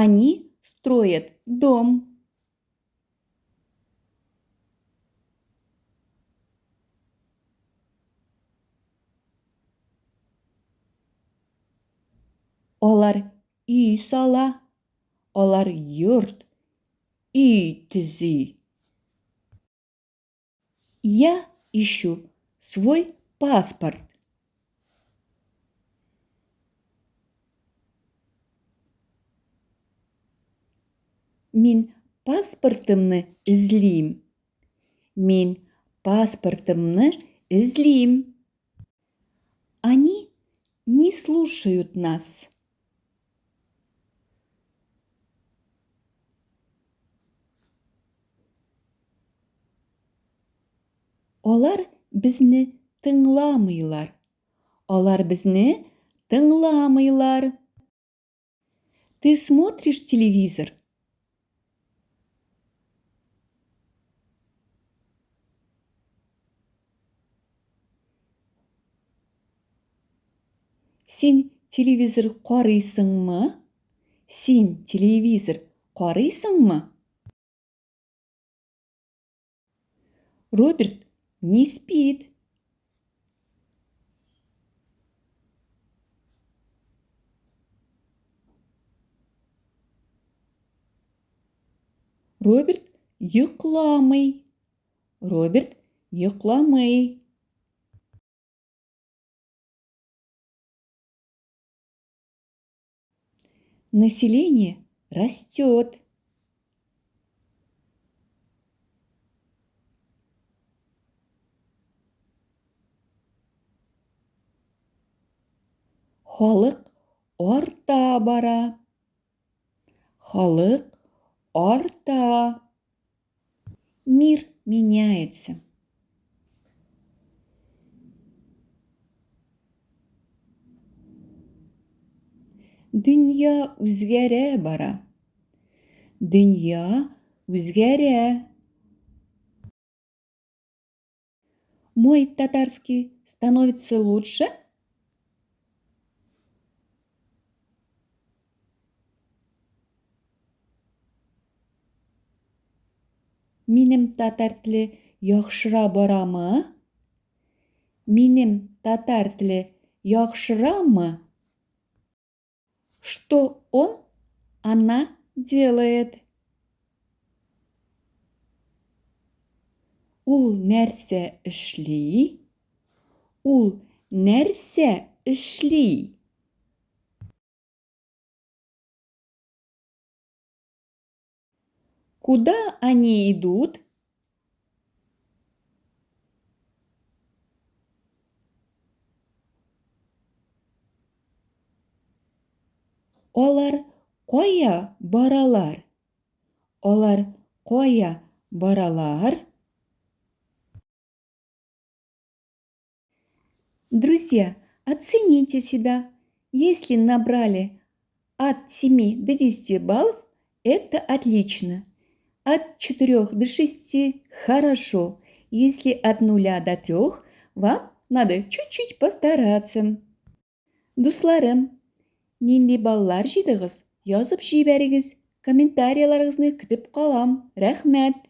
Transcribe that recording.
Они строят дом. Алар өй сала, алар йорт, өй төзи. Я ищу свой паспорт. Мин паспортымны эзлим. Мин паспортымны эзлим. Они не слушают нас. Алар безне тыңламыйлар. Алар безне тыңламыйлар. Ты смотришь телевизор? Син телевизор карыйсыңмы? Син телевизор карыйсыңмы? Роберт не спит. Роберт йокламый. Роберт йокламый. Население растет. Халык арта бара. Халык арта. Мир меняется. Дөнья үзгәрә бара. Дөнья үзгәрә. Мой татарский становится лучше? Минем татар теле яхшыра барамы? Минем татар теле яхшырамы? Что он, она делает? Ул нәрсә эшли? Ул нәрсә эшли? Куда они идут? Алар кая баралар? Алар кая баралар? Друзья, оцените себя. Если набрали от 7 до 10 баллов, это отлично. От 4 до 6 хорошо. Если от 0 до 3, вам надо чуть-чуть постараться. Дусларым, нинди баллар җыйдыгыз? Язып җибәрегез. Комментарийларыгызны көтеп калам. Рәхмәт!